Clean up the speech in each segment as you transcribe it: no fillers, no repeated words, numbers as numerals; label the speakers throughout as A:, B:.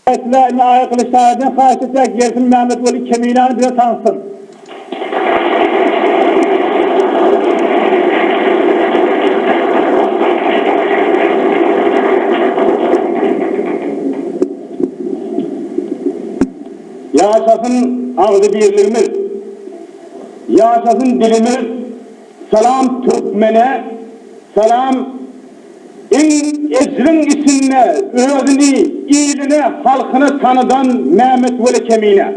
A: Aýtdylar, indi Aga Gylyç Taýdan haýyş etýäs, gelsin Mämmetweli Keminäni bize tanytsyn.
B: Ýaşasyn agzybirligimiz! Ýaşasyn dilimiz! Salam türkmene! Salam Iň ejriň içinde özüni iline, halkyna tanydan Mämmetweli Kemine.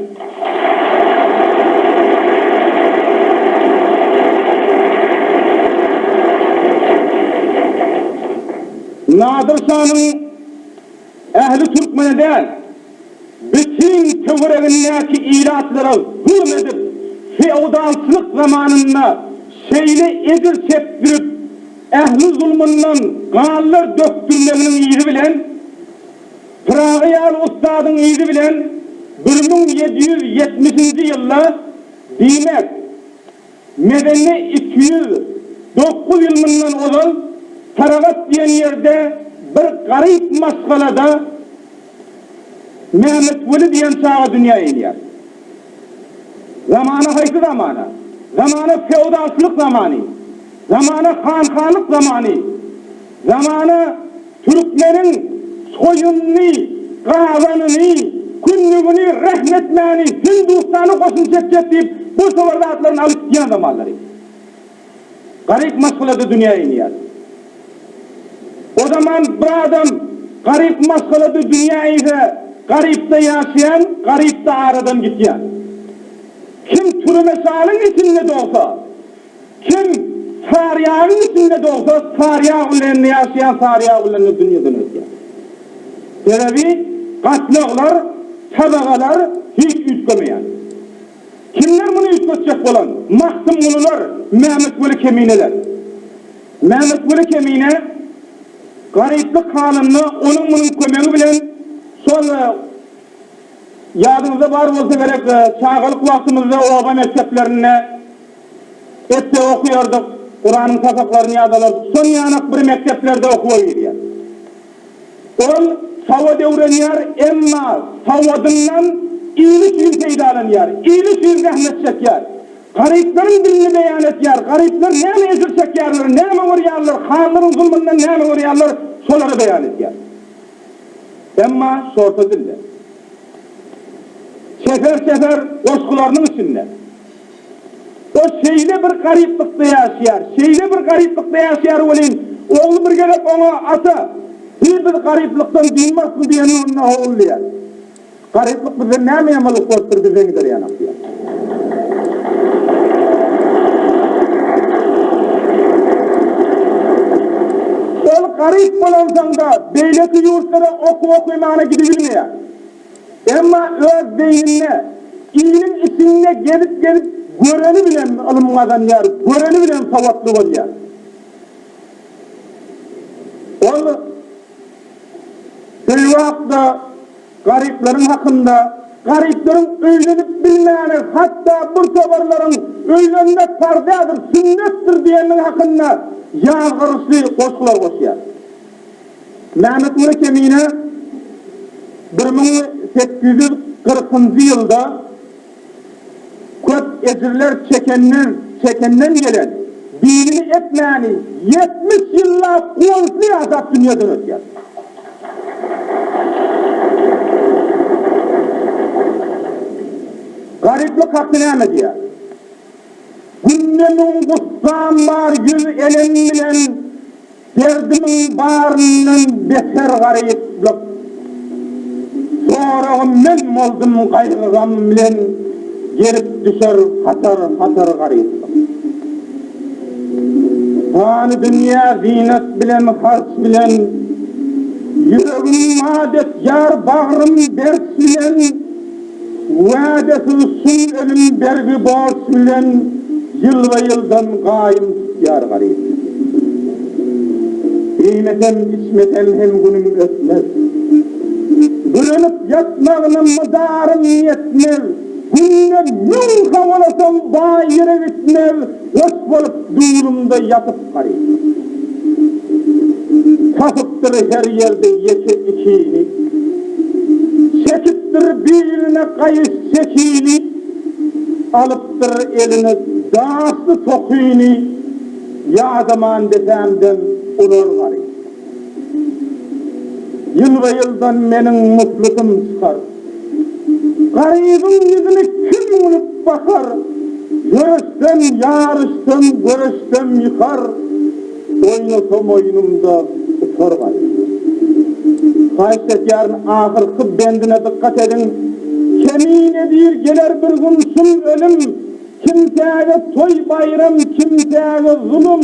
B: Nadir şanyň ähli türkmene däl, bütin töweregindäki ilatlara zulum edip, feodalçylyk zamanynda şeýle ejir çekdirip, ähli zulmundan ganlar dökdürmeginiň yzy bilen, Pyragy ýaly ussadyň yzy bilen 1770-nji ýylda, diýmek, Mezende 209 ýyl mundan ozal Taragat diýen ýerde bir garyp maşgalada Mämmetweli diýen çaga dünýä inýär. Zamana haýsy zamana? Zamana feodalçylyk zamany. Zamana han-hanlyk zamany. Zamana türkmeniň çoýunyny, gazanyny, kündügini rehm etmäni, Hindustana goşun çekjek diýip, bu şobar zatlaryny alyp gidýän zamanlary. Garyp maşgalada dünýä inýär. O zaman bir adam garyp maşgalada dünýä inse, garypda ýaşaýan, garypda aradan gitýän. Kim türmeşalyň içinde dogsa, kim saryýagyň içinde dogsa, saryýag bilen ýaşaýan, saryýag bilen-de dünýeden ötýär. Sebäbi gatlaklar, tabagalar hiç üýtgemeýär. Kimler muny üýtgetjek bolan? Magtymgulylar, Mämmetweli Kemineler. Mämmetweli Kemine garyplyk halynda onuň-munuň kömegi bilen şol ýadyňyzda bar bolsa gerek, çagalyk wagtymyzda oba mekdeplerinde esse okaýardyk, Kuranyň sapaklaryny ýazalardyk. Şon ýanak bir mekdeplerde okuwa girýär. Ol sowat öwrenýär, emma sowadyndan il üçin peýdalanýar, il üçin zähmet çekýär. Garyplaryň dilini beýan etýär, garyplar näme ejir çekýärler, näme görýärler, hanlaryň zulmundan näme görýärler, şolary beýan edýär. Emma şorta dilde. Çeper-çeper goşgularynyň içinde. O şeýle bir garyplykda ýaşaýar, şeýle bir garyplykda ýaşaýar welin, ogly bir gezek oňa, Ata, hi biz garyplykdan dynmarysmy diýende onda ogul diýýär, Garyplyk bizden näme ýamanlyk görüpdir bizden gider ýanak diýýär. Ol garyp bolansoň-da beýleki ýurtlara okuw okymana gidibilmeýär. Emma öz beýninde, iliň içinde gezip-gezip göreni bilen ylym gazanýar, göreni bilen sowatly bolýar. Ol söýgi hakda, garyplaryň hakynda, garyplaryň öýlenip bilmäni, hatda bir toparlaryň öýlenmek parz däldir, sünnetdir diýenligi hakynda ýazgaryşly goşgular goşýar. Mämmetguly Kemine 1840-njy ýylda köp ejirler çekenden çekenden gelen dinini etmäni 70 ýyllap guwançly ýaşap dünýeden ötýär. Garyplyk hakda näme diýýär? Günde müň gussam bar ýüz elem bilen Derdimiň baryndan beter garyplyk. Soragym men boldum gaýgy-gam bilen Gelip düşer hatar-hatar garyplyk. Pany dünýä zynat bilen harç bilen, Ýüregim mat etýär bagrym berç bilen. Wädesiz şum ölüm bergi-borç bilen ýylba-ýyldan gaýym tutýar garyp. Iýmesem, içmesem hem günüm ötmez. Bürenip ýatmagyna mydarym ýetmez. Günde müň kowalasam baý ýere gitmez, Goç bolup dulumda ýatyp garyp. Tapypdyr her ýerde ýeke-ikini. Geýipdir biline gaýyş çekini, Alypdyr eline daşly tokyny, Ýadaman depämden urar garyp. Ýylba-ýyldan meniň muflysym çykar. Garybyň ýüzüne kim gülüp bakar? Ýöresem, ýaryşsam, göreşsem ýykar, Oýnasam oýnumda utar garyp. Haýyşt edýärin ahyrky bendine dykgat ediň, Kemine diýr geler bir gün şum ölüm, Kimsäge toý baýram, kimsäge zulum,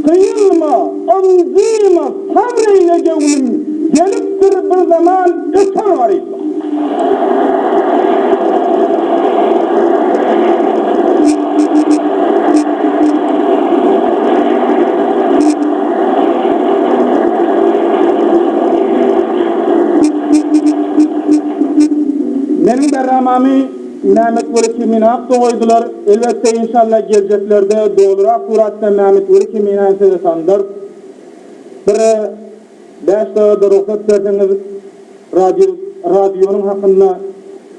B: Gyýylma, ynjyma, sabr eýle göwnüm, Gelipdir bir zaman öter garyplyk. Meniň berramamy Mämmetweli Kemine hakda goýdular. Elbetde inşallah geljeklerde dolurak suratda Mämmetweli Keminäni size tandarys. Bir bäş dagada rugsat berseňiz radio radionyň hakynda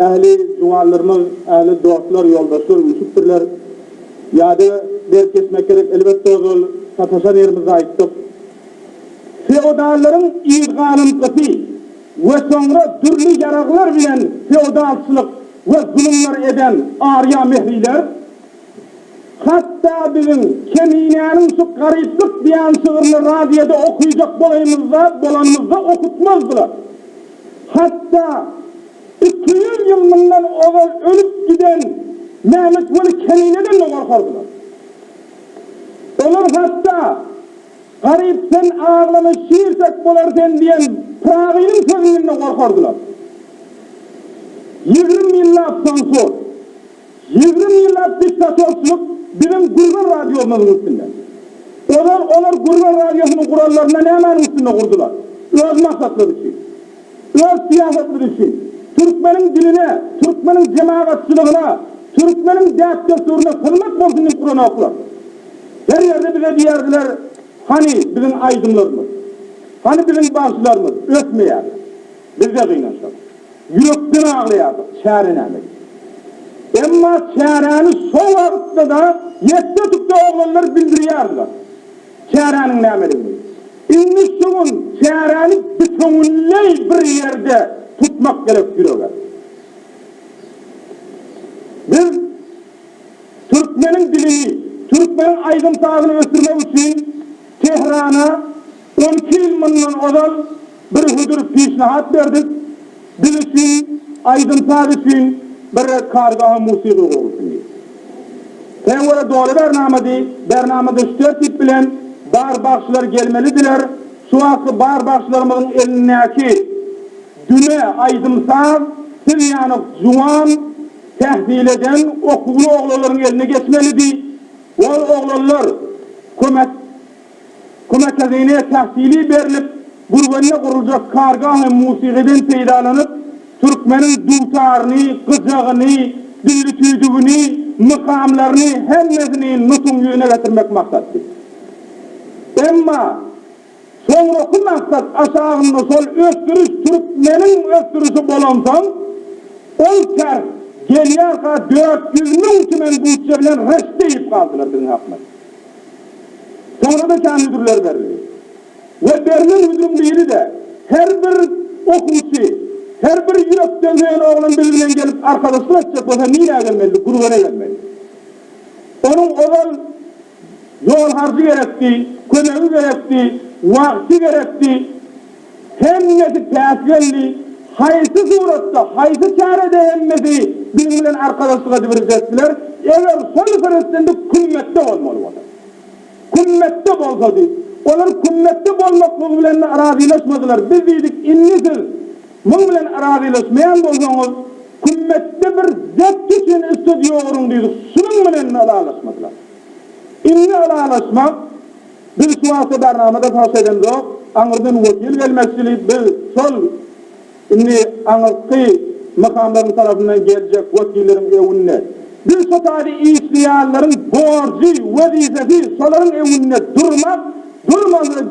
B: ähli juwanlarymyz, ähli dostlar, ýoldaşlar üýşüpdirler. Ýada berip geçmek gerek. Elbetde ozal sataşan ýerimizde aýtdyk. Feodallaryň yzgalyntgysy we soňra dürli ýaraglar bilen feodalçylyk we zulumlar eden arýa mehriler, hatda biziň Keminäniň şu garyplyk diýen şygryny radioda okyjak bolaýymyzda, bolanymyzda okutmazdylar. Hatda 200 ýyl mundan ozal ölüp giden Mämmetweli Kemineden-de gorkardylar. Olar hatda Garyp sen aglama şir-sek bolar sen diýen Pyragynyň sözünden-de gorkardylar. 20 ýyllap sansur, 20 ýyllap diktatorçylyk biziň Gürgen radiomyzyň üstünde. Ozal olar Gürgen radiosyny guranlarynda nämäniň üstünde gurdular? Öz maksatlary üçin. Öz syýasatlary üçin. Türkmeniň diline, türkmeniň jemagatçylygyna, türkmeniň däp-dessuryna hyzmat bolsun diýip guranoklar. Her ýerde bize diýerdiler, Hany biziň aýdymlarymyz? Hany biziň bagşylarymyz? Ösmeýärler. Biz-de gynansak. Ýürekden aglaýardyk, çäre näme diýip. Emma çäräni şo wagtda-da ýetde-tükde oglanlar bildirýärdiler. Çäräniň nämedigini. Indi şu gün çäräni büteňinleý bir ýerde tutmak gerek ýürege. Biz Türkmeniň dilini, türkmeniň aýdym-sazyny ösdürmek üçin Tehrana 12 ýyl mundan ozal bir hödür pişnahat berdik, biz üçin, aýdym-saz üçin bir kargahy musigy gurulsyn diýip. Sen görä doly bernamady, bernamada şu tertip bilen bar bagşylar gelmelidiler, şu wagtky bar bagşylarymyzyň elindäki düme aýdym-saz siz ýaly juwan Tähsil eden okuwly oglanlaryň eline geçmelidi. Ol oglanlar kömek kömekazine tähsili berlip, Gürgende guruljak kargahy musigyden peýdalanyp, türkmeniň dutaryny, gyjagyny, dilli tüýdügini, mykamlaryny hemmesini nutuň ýüzüne getirmek maksatdy. Emma Soňraky maksat aşagynda şol ösdüriş türkmeniň ösdürişi bolansoň, ol ters gelýärka 400 müň tümen butje bilen reşde iýip galdylar biziň hakymyz. Soňra-da kän hödürler berildi. We berlen hödüriň biri-de her bir okuwçy, her bir ýürekden söýen oglan biz bilen gelip arkadaşlyk etjek bolsa nirä gelmelidi, Gürgene gelmeli. Onuň ozal Ýol harjy gerekdi, kömegi gerekdi, wagty gerekdi. Hemmesi päsgeldi. Haýsy suratda, haýsy çärede hemmesi biziň bilen arkadaşlyk edibiljekdiler, eger şol seretseňde kümmetde bolmaly bolsa. Kümmetde bolsady. Olar kümmetde bolmaklygy bilen razylaşmadylar. Biz diýdik, indi siz muň bilen razylaşmaýan bolsaňyz, kümmetde bir zebt üçin studiýa guruň diýdik. Şunuň bilen ylalaşmadylar. Indi ylalaşmak, biz şu wagtda bernamada paş edemzok, aňyrdan wekil gelmekçili, biz şol indi aňyrky makamlaryň tarapyndan geljek wekilleriň öňünde, biz şo taýda işleýänleriň borjy, wezipesi şolaryň öňünde durmak, durmasa.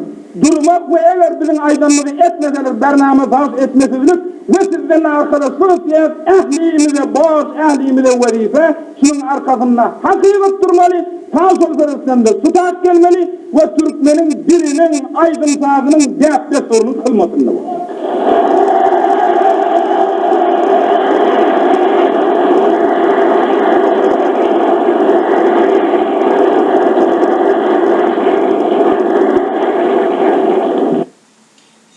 B: durmak we eger biziň aýdanymyzy etmeseler bernama sarf etmesizlik we sizden arkadaşlyk isleýäs ählimize borç ählimize wezipe şunuň arkasynda hakykat durmaly ta şol sebäpden-de şu tak gelmeli we türkmeniň diliniň aýdym-sazynyň däp-dessurynyň hyzmatynda bolmaly.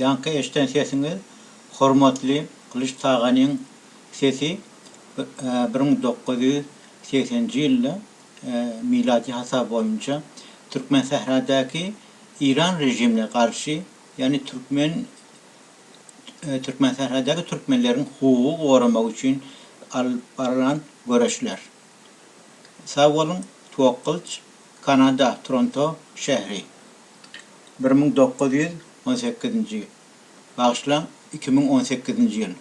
C: Ýaňky eşden sesiňiz hormatly Gylyç Taganyň sesi 1980-nji ýylda milady hasap boýunça Türkmensähradäki Eýran režimine garşy ýagny türkmen Türkmensähradäki türkmenleriň hukugy goramak üçin alyp barylan göreşler. Sag boluň Tuwakgylyç Kanada Toronto şähri 1918-nji bagyşlaň 2018-nji ýyl.